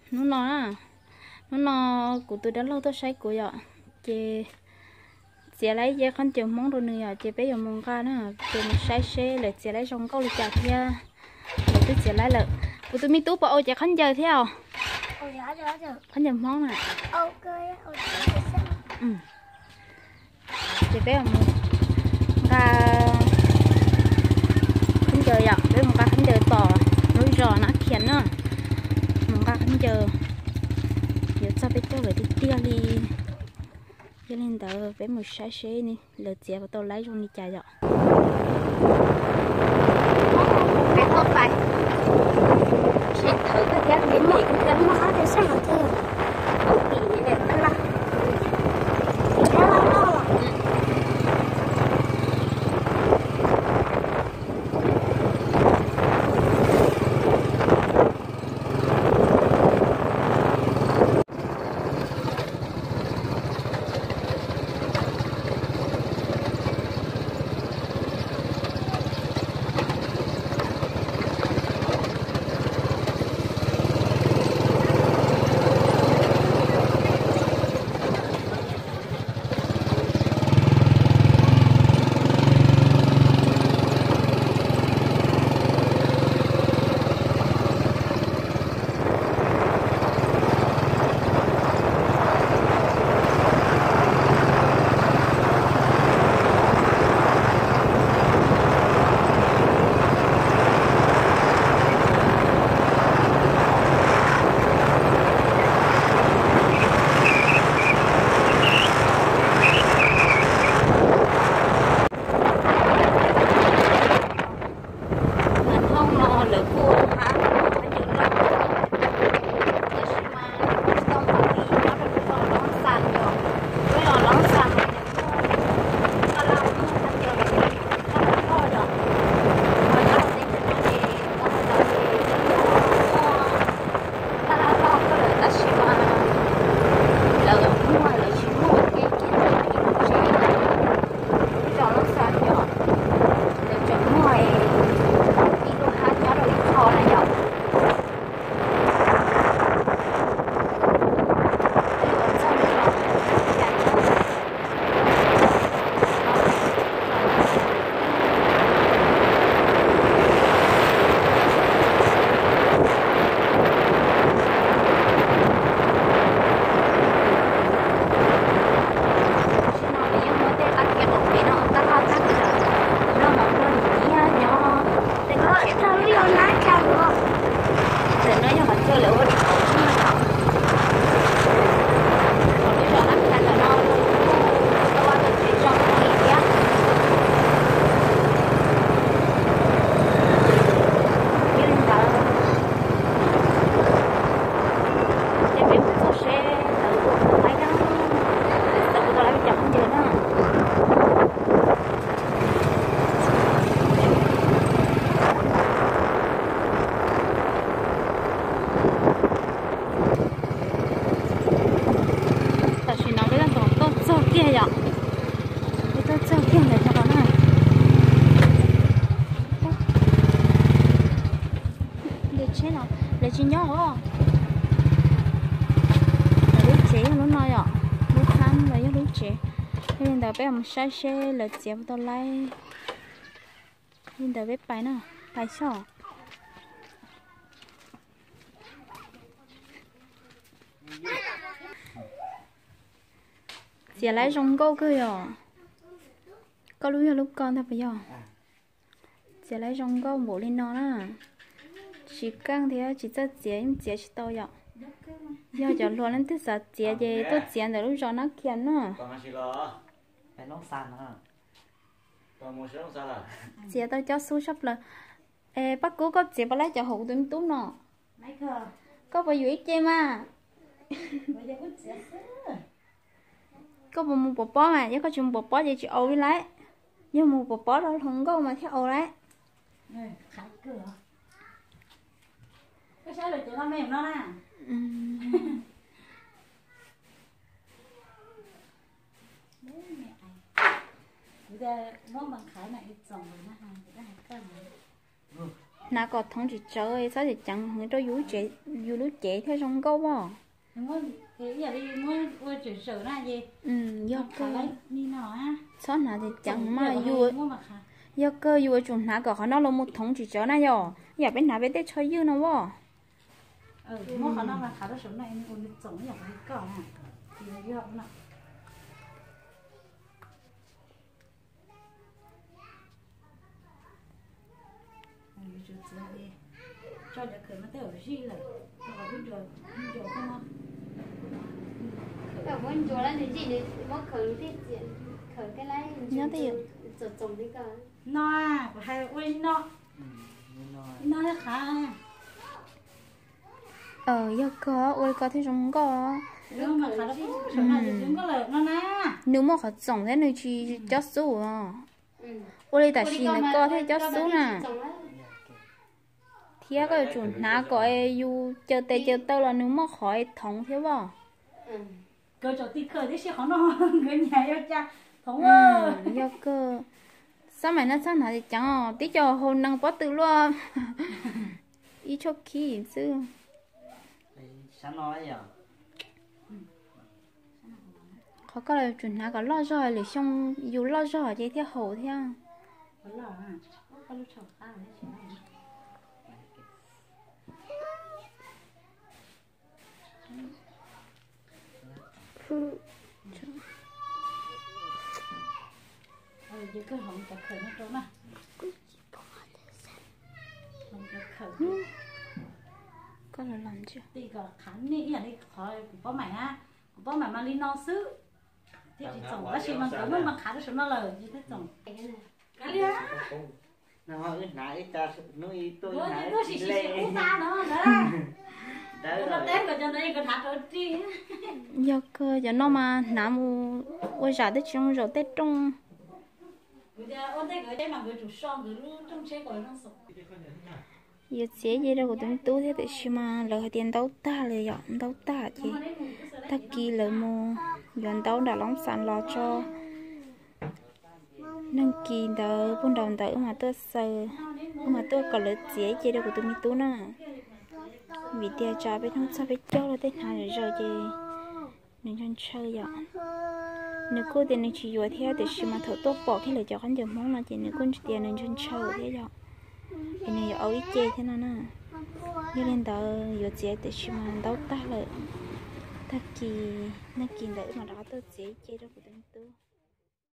Hnub no na, hnub no kuv tus dab laug tuaj saib kuv yom, ces txiav lawv ib ce khaub ncaws Hmoob rau nws yom, ces peb yuav mus nqa na, ces mus saib seb lawv txiav lawv zoo nkauj li cas thiab. Lawv twb txiav lawv lawm. Kuv tus me tub puas au ces khaub ncaws thiab os? Khaub ncaws Hmoob na. Ces peb mus nqa khaub ncaws yom, peb mus nqa khaub ncaws tom lub zos Nab Khias na. Mus nqa khaub ncaws, yuav txog peb caug lawm tiag tiag li. Yog li ntawd peb mus saib seb lawv txiav puas tau lawv zoo li cas yom. Mas thooj no lawv kuj hab hab ncaws loj, tab sis mas tsis tau npaum li nyob rau lub zos Loob Xas yom. Lub zos Loob Xas mas nws kuj laj laj muaj hab ncaws loj loj yom. Ho nyob rau teb chaws no ces tau hais tias laj laj loj kawg lawm tab sis mas lawv muaj lawv tsis muaj ua ke ces lawv tseem muaj yom. Lawv tseem muaj ib lub hab nyob rau ib qho na yom. Tam sim no yog qhov chaw lawv ua tsheb no, lub zos Nab Kha ntawm no, lawv ua tau tsheb zoo li thiab. Yog li ntawd, ces peb mus txog seb lawv ua tau lawv cov khaub ncaws na. Tam sim no peb tab tom tuaj txog kiag yom. Peb tuaj txog kiag ntawm no na. Lawv tsis nyob os. Lawv lub tsev yog lub no yom. Lub thab los yog lub tsev. Yog li ntawd peb mus saib seb lawv txiav puas tau lawv. Li ntawd peb pais na, pais xyov. Txiav lawv zoo nkauj kawg yom. Koj lub yog lub ko ntag puas yog? Txiav lawv zoo nkauj npaum li no na. Tsis keej thiab tsis txawj txiav yeej txiav tsis tau yom. Yog cov hluas leej twg xav txiav ces tuaj txiav ntawm lub zos Nab Khias na. Txiav tau cob xub tshaj plaws. Es Paj Kub, koj txiav puas lawv cov hauv kuv tus me tub no? Koj puas yuav ib ce mas? Koj puas mus pov pob mas? Yog koj tsis mus pov pob ces tsis au li lauj. Yog mus pov pob rau hluas nkauj mas thiaj au lauj. Hnav kom thoov tsis tsawv, txhob ceev heev rau yus lub cev thiaj zoo nkauj os. Yog kawg, txhob hnav ceev ceev mas, yog kawg yus yuav tsum hnav kom qhov no los mus thoov tsis tsawv na yom, yam peb hnav peb tej tsho ywj no as. Nyob tej yam no, kuv hais ua li no, no yog kawg, ua li ko thiaj zoo nkauj. Nws muaj qhov txoom thiab nws tsis cob xub os. Ua li tam sim ntawm ko thiaj cob xub na. Thiab koj yuav tsum hnav kom yus caw tes caw taw los nws muaj qhov thoov thiab os. Yog kawg, xab mais no txhob hnav ceev os, tib co hau nees pob tw luaj ib tshuab khib xwb. Qhov koj yuav tsum hnav kom loj zog, lwm xyoo yus loj zog ces thiaj haum thiab. Koj los los ntsia. Kuv paub mais mas li no xwb, thiaj tsis txoom, tab sis mas nkawd muab mas qhav rau saum no lawm thiaj txoom. Yog kawg cov no mas hnav mus ua zam twb tsis zoo zaum tej rooj. Yuav txiav ces rau kuv tus me tub thiab, tiam sis mas lawv hais tias ntaub tag lawm yom, ntaub tag ces tag kis lawv mus yuav ntaub nram Loob Xas los tso. Nag kis ntawd puag nraud ntawd wb mam tuaj xaws, wb mam tuaj kom lawv txiav ib ce rau kuv tus me tub na. Vim tias tsam peb hnub txog peb caug los tej hnav zom zaws ces nws ntshaw ntshaw yom. Nws kuj tias nws tsis yuav thiab, tiam sis mas thaum tuaj pom kiag lawv cov khaub ncaws Hmoob no ces nws kuj tias nws ntshaw ntshaw thiab yom. Es nws yuav au ib ce thiab no na. Yog li ntawd yuav txiav tiam sis mas ntaub tag lawm. Tag kis, nag kis ntawd wb mam rov qab tuaj txiav ib ce rau kuv tus me tub.